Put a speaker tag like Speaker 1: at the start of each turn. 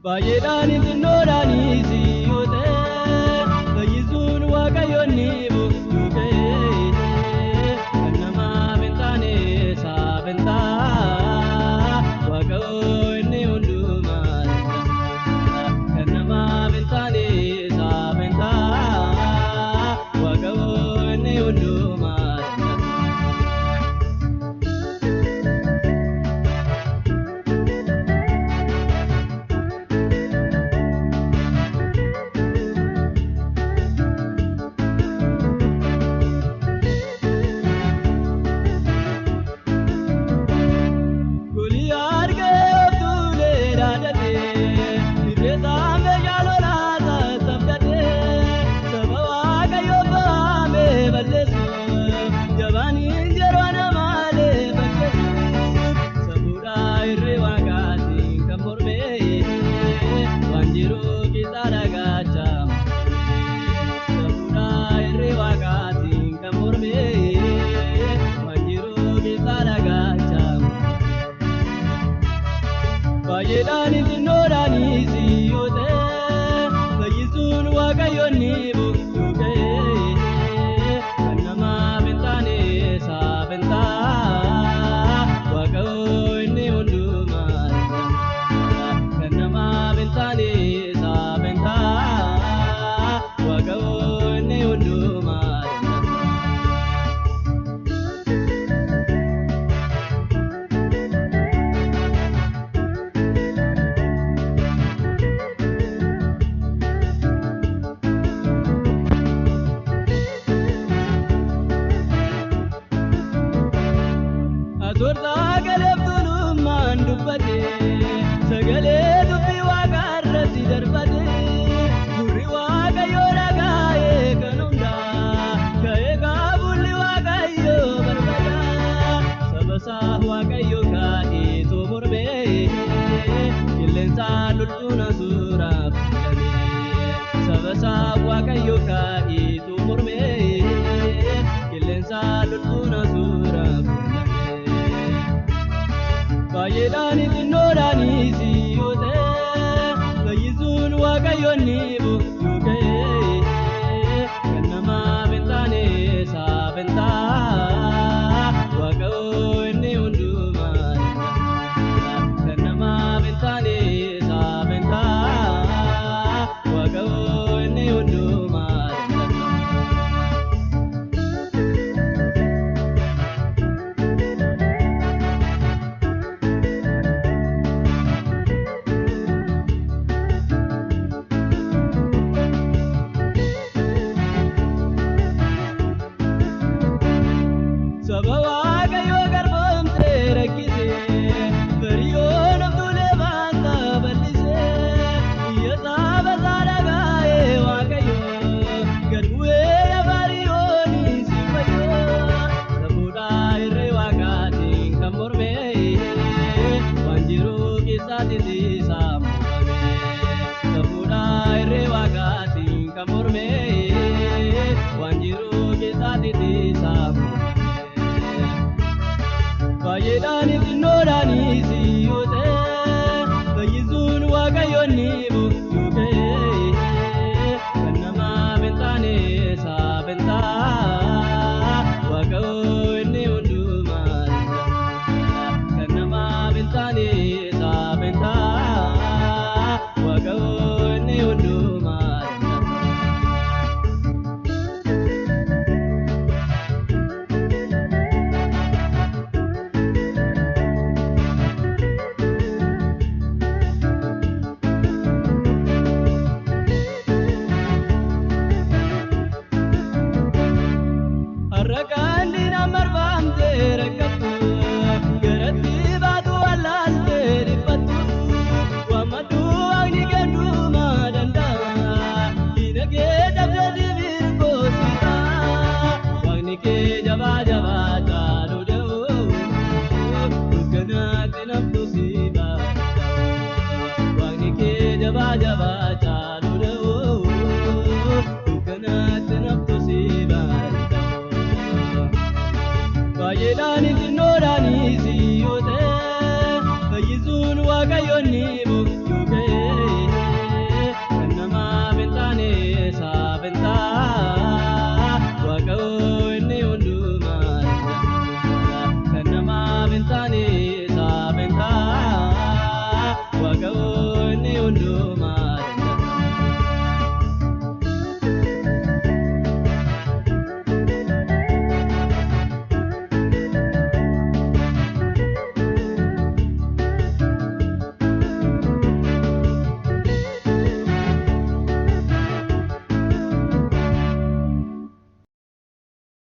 Speaker 1: Baay'eedhaanis xinnoodhaanis yoo ta'e fayyisuun Waaqayyoon ni bu'u ka'e kan namaaf hin taane isaaf hin ta'a Waaqayyo inni hundumaa danda'a. Kan namaaf hin taane isaaf hin ta'a Waaqayyo inni hundumaa danda'a. Goliyaad ga'ee of tuulee dhaadhatee irreesaa meeshaa lolaa sassabdatee saba Waaqayyoo bahamee balleessuuf jabaaniin yeroo namaalee fakkeessuuf safuudhaa irree Waaqaatiin kan mormee waan jiru qixa dhagaachaa safuudhaa irree Waaqaatiin kan mormee waan jiru qixa dhagaachaa. Baay'eedhaanis xinnoodhaanis yoo ta'e fayyisuun Waaqayyoon ni bu'u ka'e kan namaaf hin taane isaaf hin ta'a Waaqayyo inni hundumaa danda'a. Kan namaaf hin taane isaaf hin ta'a Waaqayyo inni hundumaa danda'a. Asoortaa galeef tulummaan dubbate sagalee dubbii Waaqaa irratti darbate gurri Waaqayyoo dhagaa'ee kan hundaa ka'ee kaabulli Waaqayyoo barbada saba isaa Waaqayyo kaa'eetu mormee qilleensaan loltuun asuuraaf filamee saba isaa Waaqayyo kaa'eetu mormee qilleensaan loltuun asuuraaf filamee. Baay'eedhaanis xinnoodhaanis yoo ta'e fayyisuun Waaqayyoon ni bu'u ka'e kan namaaf hin taane isaaf hin ta'a Waaqayyo inni hundumaa danda'a. Kan namaaf hin taane isaaf hin ta'a Waaqayyo inni hundumaa danda'a. Saba Waaqayyoo garboomsee rakkise Firiyoon of tuulee baansa bal'ise biyya saba isaa dhagaa'ee Waaqayyoo gad bu'ee lafa Riyoonii si fayyoo safuudhaa irree Waaqaatiin kan mormee waan jiru keessaatti isaa muufame safuudhaa irree Waaqaatiin kan mormee waan jiru keessaatti isaa muufame. Baay'eedhaanis xinnoodhaanis yoo ta'e fayyisuun Waaqayyoon ni bu'u ka'e kan namaaf hin taane isaaf hin ta'a Waaqayyo inni hundumaa danda'a. Kan namaaf hin taane isaaf hin ta'a Waaqayyo inni hundumaa danda'a. Har'a diinaan marfamtee rakkattu garatti baatu wallaaltee dhiphattu waammadhu Waaqni kennuumaa danda'a diina kee cabsee sibiirkoo siita Waaqni kee jabaa jabaa caalu da'u dukkanaatti namtu si baata Waaqni kee jabaa jabaa caalu.